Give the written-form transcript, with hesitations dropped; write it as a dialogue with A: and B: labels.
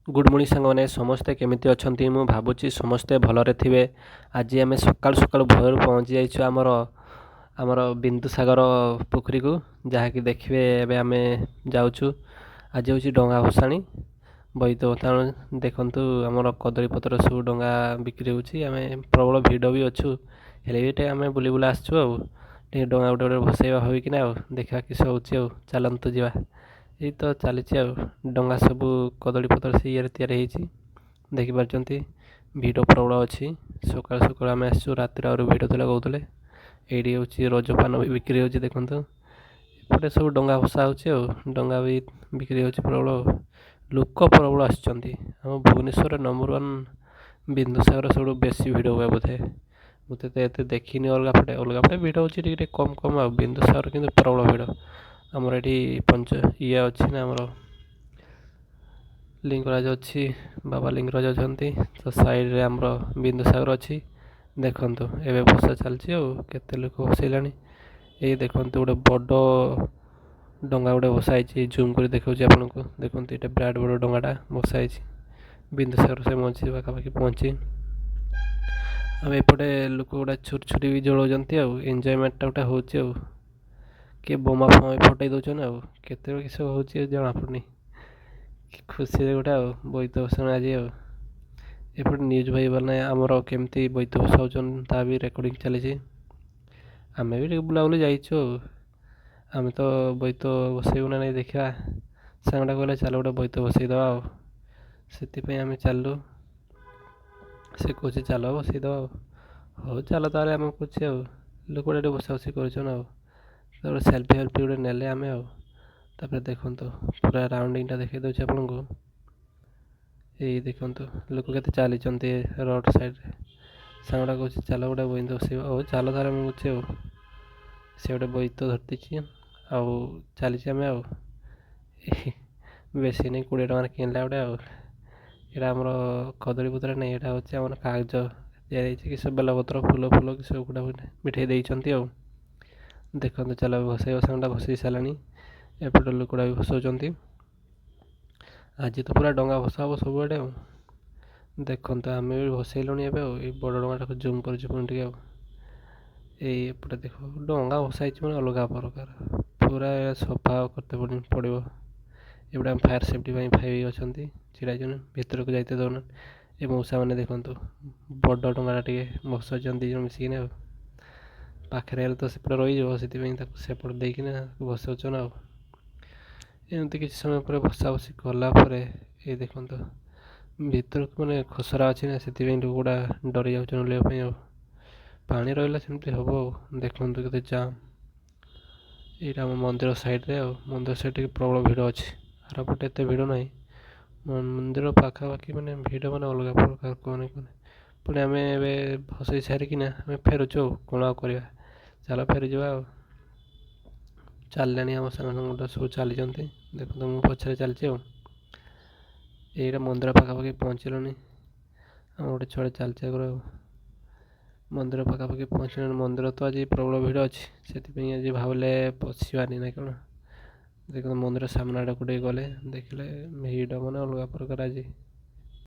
A: Good morning ସାଙ୍ଗମାନେ, ସମସ୍ତେ କେମିତି ଅଛନ୍ତି? ମୁଁ ଭାବୁଛି ସମସ୍ତେ ଭଲରେ ଥିବେ। ଆଜି ଆମେ ସକାଳୁ ସକାଳୁ ଭୋରୁ ପହଞ୍ଚି ଯାଇଛୁ ଆମର ଆମର ବିନ୍ଦୁସାଗର ପୋଖରୀକୁ, ଯାହାକି ଦେଖିବେ ଏବେ ଆମେ ଯାଉଛୁ। ଆଜି ହେଉଛି ଡଙ୍ଗା ଭସାଣି, ବୋଇତ ବନ୍ଦାଣ। ଦେଖନ୍ତୁ, ଆମର କଦଳୀ ପତ୍ର ସବୁ ଡଙ୍ଗା ବିକ୍ରି ହେଉଛି। ଆମେ ପ୍ରବଳ ଭିଡ଼ ବି ଅଛୁ, ହେଲେ ବି ଟିକେ ଆମେ ବୁଲି ବୁଲା ଆସିଛୁ ଆଉ ଟିକେ ଡଙ୍ଗା ଗୋଟେ ଗୋଟେ ଭସେଇବା ଭାବିକିନା, ଆଉ ଦେଖିବା କିସ ହେଉଛି। ଆଉ ଚାଲନ୍ତୁ ଯିବା। ଏଇ ତ ଚାଲିଛି ଆଉ ଡଙ୍ଗା ସବୁ କଦଳୀ ପତ୍ର ସେ ଇଏରେ ତିଆରି ହେଇଛି, ଦେଖିପାରୁଛନ୍ତି। ଭିଡ଼ ପ୍ରବଳ ଅଛି। ସକାଳୁ ସକାଳୁ ଆମେ ଆସିଛୁ, ରାତିରେ ଆହୁରି ଭିଡ଼ ଥିଲା କହୁଥିଲେ। ଏଇଠି ହେଉଛି ରଜପାନ ବି ବିକ୍ରି ହେଉଛି। ଦେଖନ୍ତୁ, ଏପଟେ ସବୁ ଡଙ୍ଗା ଭସା ହେଉଛି ଆଉ ଡଙ୍ଗା ବି ବିକ୍ରି ହେଉଛି। ପ୍ରବଳ ଲୋକ ପ୍ରବଳ ଆସିଛନ୍ତି। ଆମ ଭୁବନେଶ୍ୱରରେ ନମ୍ବର ୱାନ୍ ବିନ୍ଦୁସାଗର ସବୁଠୁ ବେଶୀ ଭିଡ଼ ହୁଏ ବୋଧେ। ମୁଁ ତ ଏତେ ଦେଖିନି ଅଲଗା ପଟେ। ଅଲଗା ପଟେ ଭିଡ଼ ହେଉଛି ଟିକେ ଟିକେ କମ୍ କମ୍, ଆଉ ବିନ୍ଦୁସାଗର କିନ୍ତୁ ପ୍ରବଳ ଭିଡ଼। ଆମର ଏଠି ପଞ୍ଚ ଇଏ ଅଛି ନା, ଆମର ଲିଙ୍ଗରାଜ ଅଛି, ବାବା ଲିଙ୍ଗରାଜ ଅଛନ୍ତି ତ ସାଇଡ଼ରେ ଆମର ବିନ୍ଦୁସାଗର ଅଛି। ଦେଖନ୍ତୁ, ଏବେ ଭସା ଚାଲିଛି ଆଉ କେତେ ଲୋକ ଭସେଇଲାଣି। ଏଇ ଦେଖନ୍ତୁ, ଗୋଟେ ବଡ଼ ଡଙ୍ଗା ଗୋଟେ ଭସା ହେଇଛି। ଜୁମ୍ କରି ଦେଖାଉଛି ଆପଣଙ୍କୁ। ଦେଖନ୍ତୁ, ଏଇଟା ବିରାଟ ବଡ଼ ଡଙ୍ଗାଟା ଭସା ହେଇଛି ବିନ୍ଦୁସାଗର ସେ ମଝି ପାଖାପାଖି ପହଞ୍ଚି। ଆଉ ଏପଟେ ଲୋକ ଗୁଡ଼ା ଛୁରୀ ବି ଜଳାଉଛନ୍ତି ଆଉ ଏନ୍ଜୟମେଣ୍ଟଟା ଗୋଟେ ହେଉଛି, ଆଉ କିଏ ବୋମା ଫୋମା ବି ଫଟେଇ ଦେଉଛନ୍ତି, ଆଉ କେତେବେଳେ କିସ ହେଉଛି ଜଣାପଡ଼ୁନି। ଖୁସିରେ ଗୋଟେ ଆଉ ବୋଇତ ଭସାଣି ଆଜି। ଆଉ ଏପଟେ ନ୍ୟୁଜ୍ ଭାଇ ମାନେ ଆମର କେମିତି ବୋଇତ ଭସାଉଛନ୍ତି ତା ବି ରେକର୍ଡ଼ିଂ ଚାଲିଛି। ଆମେ ବି ଟିକେ ବୁଲାବୁଲି ଯାଇଛୁ, ଆଉ ଆମେ ତ ବୋଇତ ବସେଇବୁ ନା ନାଇଁ ଦେଖିବା। ସାଙ୍ଗଟା କହିଲା, ଚାଲ ଗୋଟେ ବୋଇତ ବସେଇଦେବା, ଆଉ ସେଥିପାଇଁ ଆମେ ଚାଲିଲୁ। ସେ କହୁଛି, ଚାଲ ବସେଇଦେବା। ଆଉ ହଉ ଚାଲ ତାହେଲେ ଆମେ କହୁଛି। ଆଉ ଲୋକଟା ଟିକେ ବସା ବସି କରୁଛନ୍, ଆଉ ତାପରେ ସେଲ୍ଫି ଫେଲ୍ଫି ଗୋଟେ ନେଲେ ଆମେ। ଆଉ ତାପରେ ଦେଖନ୍ତୁ, ପୁରା ରାଉଣ୍ଡିଂଟା ଦେଖାଇ ଦେଉଛି ଆପଣଙ୍କୁ। ଏଇ ଦେଖନ୍ତୁ, ଲୋକ କେତେ ଚାଲିଛନ୍ତି ରୋଡ଼ ସାଇଡ଼ରେ। ସାଙ୍ଗଟା କହୁଛି, ଚାଲ ଗୋଟେ ବୋଇତ ବସେଇବା। ହଉ ଚାଲ ତାହେଲେ ମୁଁ କହୁଛି। ଆଉ ସେ ଗୋଟେ ବୋଇତ ଧରିଦେଇଛି ଆଉ ଚାଲିଛି ଆମେ। ଆଉ ବେଶୀ ନାହିଁ, 20 ଟଙ୍କାରେ କିଣିଲା ଗୋଟେ। ଆଉ ଏଇଟା ଆମର କଦଳୀ ପତ୍ର ନାହିଁ, ଏଇଟା ହେଉଛି ଆମର କାଗଜ ତିଆରି ହେଇଛି କି ସବୁ ବେଲପତ୍ର, ଫୁଲ ଫୁଲ କି ସବୁ ଗୁଡ଼ା ମିଠେଇ ଦେଇଛନ୍ତି। ଆଉ ଦେଖନ୍ତୁ, ଚାଲ ଭସେଇବା। ସାଙ୍ଗଟା ଭସେଇ ସାରିଲାଣି, ଏପଟେ ଲୋକଟା ବି ଭସଉଛନ୍ତି। ଆଜି ତ ପୁରା ଡଙ୍ଗା ଭସା ହବ ସବୁଆଡ଼େ। ଆଉ ଦେଖନ୍ତୁ, ଆମେ ବି ଭସେଇଲୁଣି ଏବେ। ଆଉ ଏଇ ବଡ଼ ଡଙ୍ଗାଟାକୁ ଜୁମ୍ କରୁଛୁ ପୁଣି ଟିକେ। ଆଉ ଏଇ ଏପଟେ ଦେଖ, ଡଙ୍ଗା ଭସା ହେଇଛି, ମାନେ ଅଲଗା ପ୍ରକାର, ପୁରା ସଫା କରତେ ପଡ଼ିବ। ଏପଟେ ଆମ ଫାୟାର ସେଫ୍ଟି ପାଇଁ ଭାଇ ଅଛନ୍ତି, ଛିଡ଼ା ହେଇଛନ୍ତି, ଭିତରକୁ ଯାଇତେ ଦେଉନାହାନ୍ତି। ଏ ମଉସା ମାନେ ଦେଖନ୍ତୁ, ବଡ଼ ଡଙ୍ଗାଟା ଟିକେ ଭସାଉଛନ୍ତି 2 ଜଣ ମିଶିକିନା। ଆଉ ପାଖରେ ହେଲେ ତ ସେପଟେ ରହିଯିବ, ସେଥିପାଇଁ ତାକୁ ସେପଟେ ଦେଇକିନା ଭସାଉଛନ୍ତି। ଆଉ ଏମିତି କିଛି ସମୟ ପରେ ଭସା ଭସି କଲା ପରେ ଏଇ ଦେଖନ୍ତୁ, ଭିତରକୁ ମାନେ ଖସରା ଅଛି ନା, ସେଥିପାଇଁ ଲୋକ ଗୁଡ଼ା ଡରି ଯାଉଛନ୍ତି ଓହ୍ଲେଇବା ପାଇଁ। ଆଉ ପାଣି ରହିଲା ସେମିତି ହେବ। ଆଉ ଦେଖନ୍ତୁ କେତେ ଜାମ୍। ଏଇଟା ଆମ ମନ୍ଦିର ସାଇଡ଼ରେ, ଆଉ ମନ୍ଦିର ସାଇଡ଼୍ ଟିକେ ପ୍ରବଳ ଭିଡ଼ ଅଛି। ଆରପଟେ ଏତେ ଭିଡ଼ ନାହିଁ, ମନ୍ଦିର ପାଖାପାଖି ମାନେ ଭିଡ଼ ମାନେ ଅଲଗା ପ୍ରକାର, କୁହନି କୁହନି। ପୁଣି ଆମେ ଏବେ ଭସେଇ ସାରିକିନା ଆମେ ଫେରୁଛୁ। ଆଉ କ'ଣ ଆଉ କରିବା, ଚାଲ ଫେରିଯିବା। ଆଉ ଚାଲିଲାଣି, ଆମ ସାଙ୍ଗ ସାଙ୍ଗ ସବୁ ଚାଲିଛନ୍ତି। ଦେଖନ୍ତୁ, ମୁଁ ପଛରେ ଚାଲିଛି। ଆଉ ଏଇଟା ମନ୍ଦିର ପାଖାପାଖି ପହଞ୍ଚିଲୁଣି। ଆମ ଗୋଟେ ଛୁଆଟେ ଚାଲିଛି ଆଗରୁ। ଆଉ ମନ୍ଦିର ପାଖାପାଖି ପହଞ୍ଚିଲୁଣି। ମନ୍ଦିର ତ ଆଜି ପ୍ରବଳ ଭିଡ଼ ଅଛି, ସେଥିପାଇଁ ଆଜି ଭାବିଲେ ପଶିବାନି ନା କ'ଣ। ଦେଖନ୍ତୁ, ମନ୍ଦିର ସାମ୍ନାଟାକୁ ଟିକେ ଗଲେ ଦେଖିଲେ ଭିଡ଼ ମାନେ ଅଲଗା ପ୍ରକାର ଆଜି।